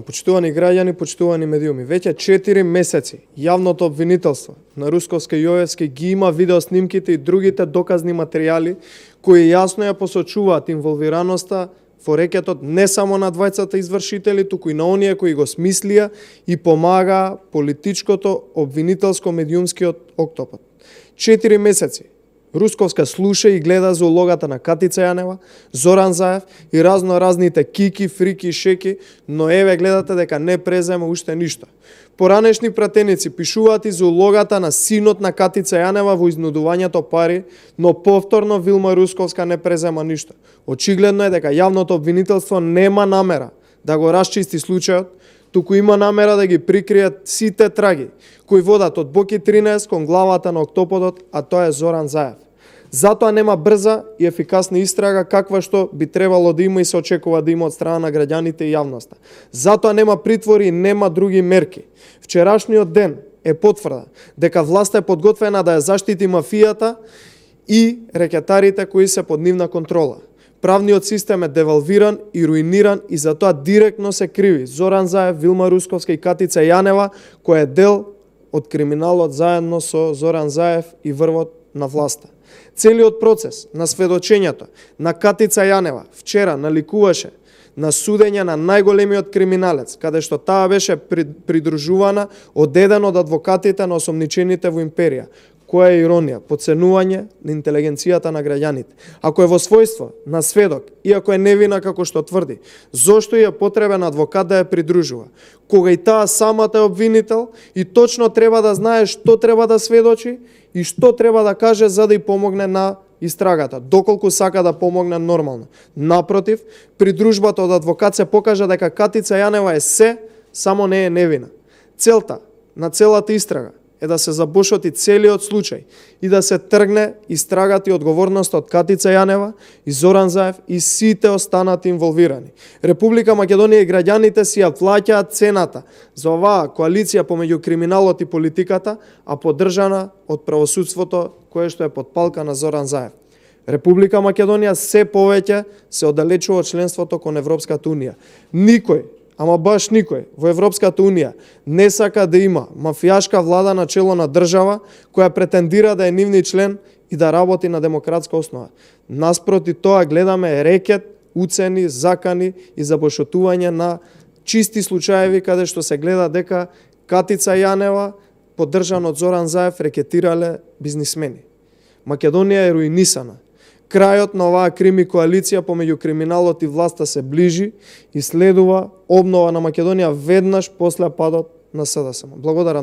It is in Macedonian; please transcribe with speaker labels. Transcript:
Speaker 1: Почитувани граѓани, почитувани медиуми, веќе 4 месеци јавното обвинителство на Русковска и Јовевски ги има видеоснимките и другите доказни материјали кои јасно ја посочуваат инволвираноста во рекетот не само на двајцата извршители, туку и на оние кои го смислија и помагаа политичкото обвинителско медиумскиот октопод. 4 месеци Русковска слуша и гледа за улогата на Катица Јанева, Зоран Заев и разните кики, фрики и шеки, но еве гледате дека не презема уште ништо. Поранешни пратеници пишуваат и за улогата на синот на Катица Јанева во изнудувањето пари, но повторно Вилма Русковска не презема ништо. Очигледно е дека јавното обвинителство нема намера да го расчисти случајот, туку има намера да ги прикријат сите траги кои водат од Боки 13 кон главата на октоподот, а тоа е Зоран Заев. Затоа нема брза и ефикасна истрага каква што би требало да има и се очекува да има од страна на граѓаните и јавноста. Затоа нема притвори и нема други мерки. Вчерашниот ден е потврда дека власта е подготвена да ја заштити мафијата и рекетарите кои се под нивна контрола. Правниот систем е девалвиран и руиниран и затоа директно се криви Зоран Заев, Вилма Русковска и Катица Јанева, која е дел од криминалот заедно со Зоран Заев и врвот на власта. Целиот процес на сведочењето на Катица Јанева вчера наликуваше на судење на најголемиот криминалец, каде што таа беше придружувана од еден од адвокатите на осомничените во империја. Која е иронија, подценување на интелигенцијата на граѓаните. Ако е во својство на сведок, иако е невина како што тврди, зошто ја потребен адвокат да ја придружува? Кога и таа самата е обвинител и точно треба да знае што треба да сведочи и што треба да каже за да ја помогне на истрагата, доколку сака да помогне нормално. Напротив, придружбата од адвокат се покажа дека Катица Јанева е се, само не е невина. Целта на целата истрага е да се забошоти целиот случај и да се тргне истрагата и одговорноста од Катица Јанева и Зоран Заев и сите останати инволвирани. Република Македонија и граѓаните си ја плаќаат цената за оваа коалиција помеѓу криминалот и политиката, а поддржана од правосудството кое што е под палка на Зоран Заев. Република Македонија се повеќе се оддалечува од членството кон Европската унија. Никој, ама баш никој во Европската унија не сака да има мафијашка влада на чело на држава која претендира да е нивни член и да работи на демократска основа. Наспроти тоа гледаме рекет, уцени, закани и забошотување на чисти случаеви каде што се гледа дека Катица Јанева, поддржан од Зоран Заев, рекетирале бизнисмени. Македонија е руинисана. Крајот на оваа крими коалиција помеѓу криминалот и власта се ближи и следува обнова на Македонија веднаш после падот на СДСМ. Благодарам.